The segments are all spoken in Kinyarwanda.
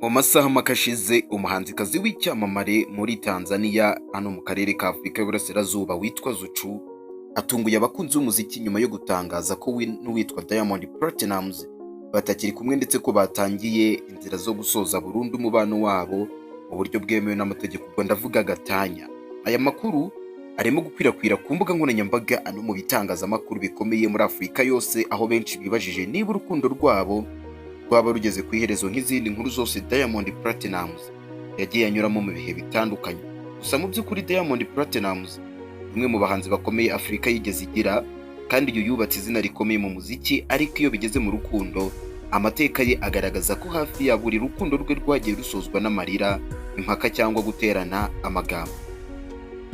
Mu masaha make ashize, umuhanzikazi w'icyamamare muri Tanzania hano mu karere ka Afurika y'Uburasirazuba witwa Zuchu atunguye abakunzi b'umuziki nyuma yo gutangaza ko we n'uwitwa Diamond Platnumz batakiri kumwe, ndetse ko batangiye inzira zo gusoza burundu umubano wabo mu buryo bwemewe n'amategeko, ubwo ndavuga gatanya. Aya makuru arimo gukwirakwira ku mbuga nkoranyambaga no mu bitangazamakuru bikomeye muri Afurika yose, aho benshi bibajije niba urukundo rwabo rwaba rugeze ku iherezo nk'izindi nkuru zose Diamond Platnumz yagiye anyuramo mu bihe bitandukanye. Gusa mu by'ukuri, Diamond Platnumz ni umwe mu bahanzi bakomeye Afurika yigeze igira, kandi uyu yubatse izina rikomeye mu muziki, ariko iyo bigeze mu rukundo, amateka ye agaragaza ko hafi ya buri rukundo rwe rwagiye rusozwa n'amarira, impaka cyangwa guterana amagambo.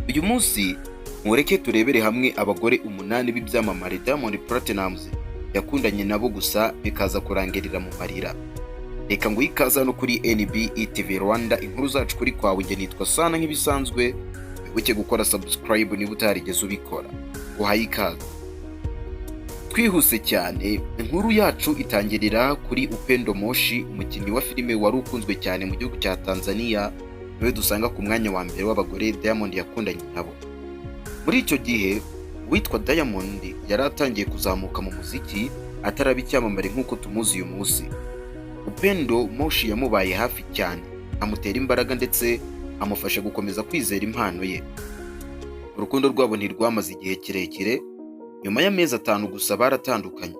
Uyu munsi mureke turebere hamwe abagore umunani b'ibyamamare Diamond Platnumz yakundanye nabo, gusa bikaza kurangirira mu marira. Reka ngo ikaze hano kuri NBE TV Rwanda, inkuru zacu kuri kwawe. Njye nitwa Sana nk'ibisanzwe, wibuke gukora subscribe niba utarigeze ubikora. Uhaye ikaze. Twihuse cyane, inkuru yacu itangirira kuri Upendo Moshi, umukinnyi wa filime wari ukunzwe cyane mu gihugu cya Tanzania, niwe dusanga ku mwanya wa mbere w'abagore Diamond yakundanye nabo. Muri icyo gihe uwitwa Diamond yari atangiye kuzamuka mu muziki, ataraba icyamamare nk'uko tumuzi uyu munsi. Upendo Moshi yamubaye hafi cyane, amutera imbaraga ndetse amufasha gukomeza kwizera impano ye. Urukundo rwabo ntirwamaze igihe kirekire, nyuma y'amezi 5 gusa baratandukanye.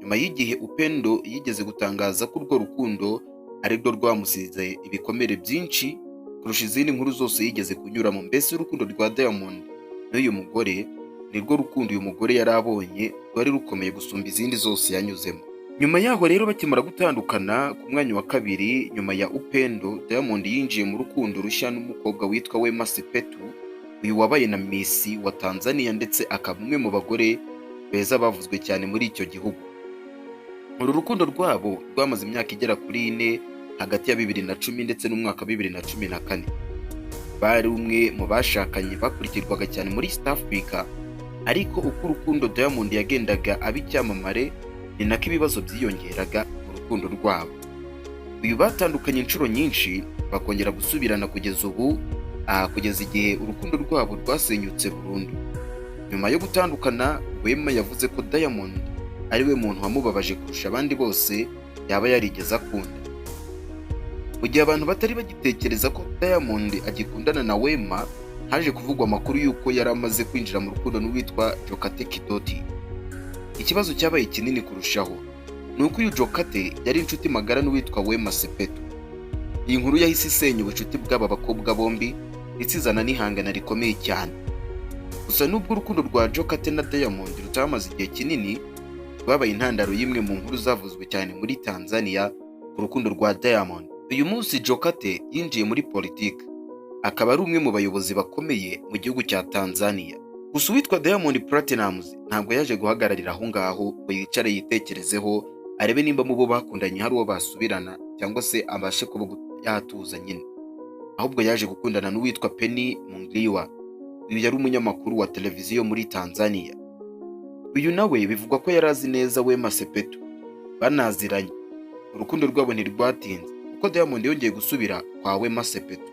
Nyuma y'igihe, Upendo yigeze gutangaza ko urwo rukundo ari rwo rwamusize ibikomere byinshi kurusha izindi nkuru zose yigeze kunyuramo. Mbese urukundo rwa Diamond n'uyu mugore nirwo rukundo uyu mugore yari abonye rwari rukomeye gusumba izindi zose yanyuzemo. Nyuma yaho rero, bakimara gutandukana, ku mwanya wa kabiri nyuma ya Upendo, Diamond yinjiye mu rukundo rushya n'umukobwa witwa Wema Sepetu, uyu wabaye na Miss wa Tanzania ndetse akaba umwe mu bagore beza bavuzwe cyane muri icyo gihugu. Uru rukundo rwabo rwamaze imyaka igera kuri 4, hagati ya 2010 ndetse n'umwaka wa 2014. Bari umwe mu bashakanye bakurikirwaga cyane muri East Africa, ariko uko urukundo Diamond yagendaga aba icyamamare ni nako ibibazo byiyongeraga mu rukundo rwabo. Uyu batandukanye inshuro nyinshi bakongera gusubirana kugeza ubu, aha kugeza igihe urukundo rwabo rwasenyutse burundu. Nyuma yo gutandukana, Wema yavuze ko Diamond ari we muntu wamubabaje kurusha abandi bose yaba yarigeze akunda. Mu gihe abantu batari bagitekereza ko Diamond agikundana na Wema, haje kuvugwa amakuru y'uko yari amaze kwinjira mu rukundo n'uwitwa Jokate Kidoti. Ikibazo cyabaye kinini kurushaho ni uko uyu Jokate yari inshuti magara n'uwitwa Wema Sepetu. Iyi nkuru yahise isenya ubucuti bw'aba bakobwa bombi ndetse izana n'ihangana rikomeye cyane. Gusa nubwo urukundo rwa Jokate na Diamond rutamaze igihe kinini, rwabaye intandaro y'imwe mu nkuru zavuzwe cyane muri Tanzania ku rukundo rwa Diamond. Uyu munsi Jokate yinjiye muri politiki, akaba ari umwe mu bayobozi bakomeye mu gihugu cya Tanzania. Gusa uwitwa Diamond Platnumz ntabwo yaje guhagararira aho ngaho ngo yicare yitekerezeho, arebe nimba mu bo bakundanye hari uwo basubirana cyangwa se abashe kuba yatuza nyine. Ahubwo yaje gukundana n'uwitwa Penny Mungiliwa. Uyu yari umunyamakuru wa televiziyo muri Tanzania. Uyu nawe bivugwa ko yari azi neza Wema Sepetu, banaziranye. Urukundo rwabo ntirwatinze kuko Diamond yongeye gusubira kwa Wema Sepetu.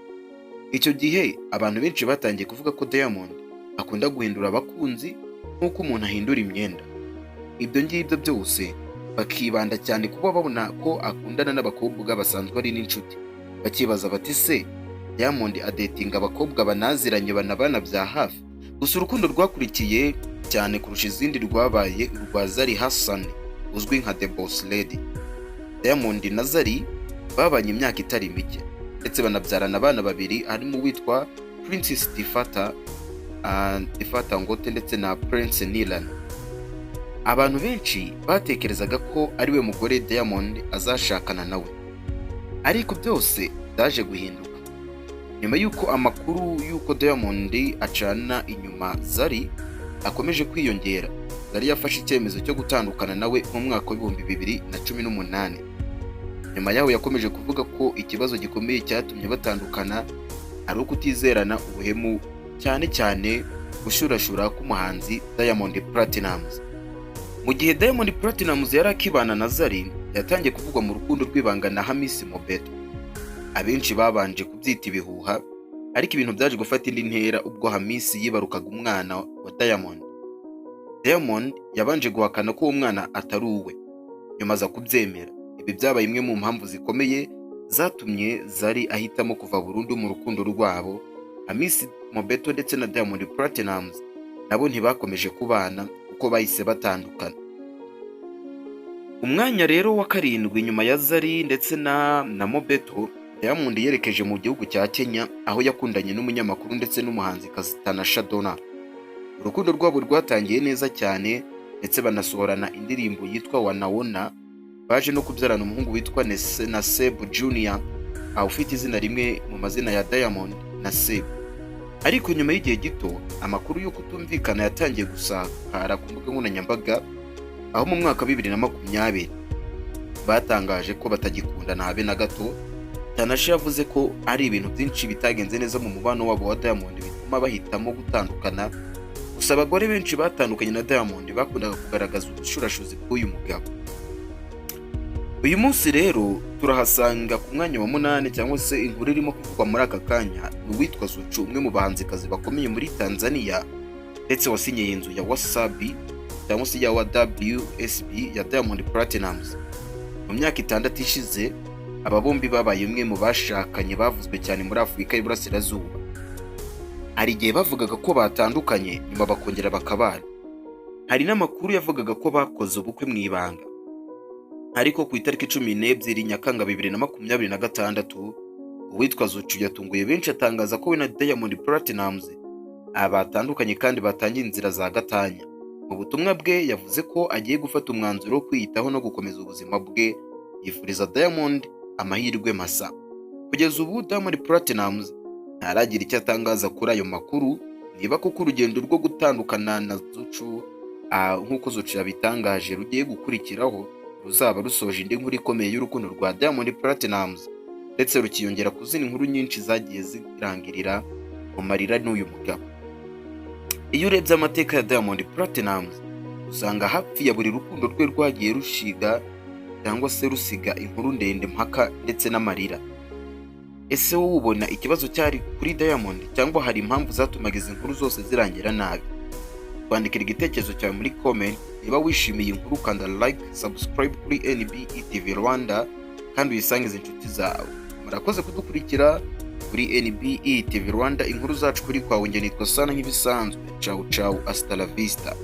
Icyo gihe abantu benshi batangiye kuvuga ko Diamond akunda guhindura abakunzi nk'uko umuntu ahindura imyenda. Ibyo ngibyo byose bakibanda cyane kuba babona ko akundana n'abakobwa basanzwe ari n'inshuti, bakibaza bati: "Se Diamond adatinga abakobwa banaziranye, banabana bya hafi?" Gusa urukundo rwakurikiye cyane kurusha izindi rwabaye urwa Zari Hassan uzwi nka The Boss Lady. Diamond na Zari babanye imyaka itari mike ndetse banabyarana abana babiri, harimo uwitwa Princess Tifata Ngote ndetse na Prince Nilan. Abantu benshi batekerezaga ko ari we mugore Diamond azashakana nawe, ariko byose byaje guhinduka nyuma y'uko amakuru y'uko Diamond acana inyuma Zari akomeje kwiyongera. Zari yafashe icyemezo cyo gutandukana nawe mu mwaka wa 2018. Nyuma yaho yakomeje kuvuga ko ikibazo gikomeye cyatumye batandukana ari ukutizerana, ubuhemu, cyane cyane gushurashura k'umuhanzi Diamond Platnumz. Mu gihe Diamond Platnumz yari akibana na Zari, yatangiye kuvugwa mu rukundo rw'ibanga na Hamisi Mobeto. Abenshi babanje kubyita ibihuha, ariko ibintu byaje gufata indi ntera ubwo Hamisi yibarukaga umwana wa Diamond. Diamond yabanje guhakana ko uwo mwana atari uwe, nyuma aza kubyemera. Ibi byabaye imwe mu mpamvu zikomeye zatumye Zari ahitamo kuva burundu mu rukundo rwabo. Hamisi Mobeto ndetse na Diamond Platnumz nabo ntibakomeje kubana kuko bahise batandukana. Umwanya rero wa karindwi, nyuma ya Zari ndetse na Mobeto, Diamond yerekeje mu gihugu cya Kenya, aho yakundanye n'umunyamakuru ndetse n'umuhanzikazi Tanasha Donna. Urukundo rwabo rwatangiye neza cyane, ndetse banasohorana indirimbo yitwa Wanaona. Baje no kubyarana umuhungu witwa Naseeb Junior, aho ufite izina rimwe mu mazina ya Diamond na Seb. Ariko nyuma y'igihe gito, amakuru yo kutumvikana yatangiye gusakara ku mbuga nkoranyambaga, aho mu mwaka wa 2020 batangaje ko batagikundana habe na gato. Tanasha yavuze ko ari ibintu byinshi bitagenze neza mu mubano wabo wa Diamond bituma bahitamo gutandukana. Gusa abagore benshi batandukanye na Diamond bakundaga kugaragaza ubushurashuzi bw'uyu mugabo. Uyu munsi rero turahasanga ku mwanya wa munani, cyangwa se inkuru irimo kuvugwa muri aka kanya, ni uwitwa Zuchu, umwe mu bahanzikazi bakomeye muri Tanzania, ndetse wasinyiye inzu ya Wasabi cyangwa se ya WCB ya Diamond Platnumz. Mu myaka 6 ishize, aba bombi babaye umwe mu bashakanye bavuzwe cyane muri Afurika y'Iburasirazuba. Hari igihe bavugaga ko batandukanye, nyuma bakongera bakabana. Hari n'amakuru yavugaga ko bakoze ubukwe mu ibanga. Ariko ku itariki 12 Nyakanga 2026, uwitwa Zuchu yatunguye benshi atangaza ko we na Diamond Platnumz batandukanye kandi batangiye inzira za gatanya. Mu butumwa bwe yavuze ko agiye gufata umwanzuro wo kwiyitaho no gukomeza ubuzima bwe, yifuriza Diamond amahirwe masa. Kugeza ubu Diamond Platnumz ntaragira icyo atangaza kuri ayo makuru, niba koko urugendo rwo gutandukana na Zuchu, nk'uko Zuchu yabitangaje, rugiye gukurikiraho ruzaba rusoje indi nkuru ikomeye y'urukundo rwa Diamond Platnumz, ndetse rukiyongera ku zindi nkuru nyinshi zagiye zirangirira mu marira n'uyu mugabo. Iyo urebye amateka ya Diamond Platnumz, usanga hafi ya buri rukundo rwe rwagiye rushiga cyangwa se rusiga inkuru ndende, mpaka ndetse n'amarira. Ese wowe ubona ikibazo cyari kuri Diamond, cyangwa hari impamvu zatumaga izi nkuru zose zirangira nabi? Twandikira igitekerezo cyawe muri comment. Niba wishimiye inkuru, kanda like, subscribe kuri NBE TV Rwanda kandi uyisangize inshuti zawe. Murakoze kudukurikira kuri NBE TV Rwanda, inkuru zacu kuri kwawe. Njye nitwa Sana nk'ibisanzwe. Ciao ciao, hasta la vista.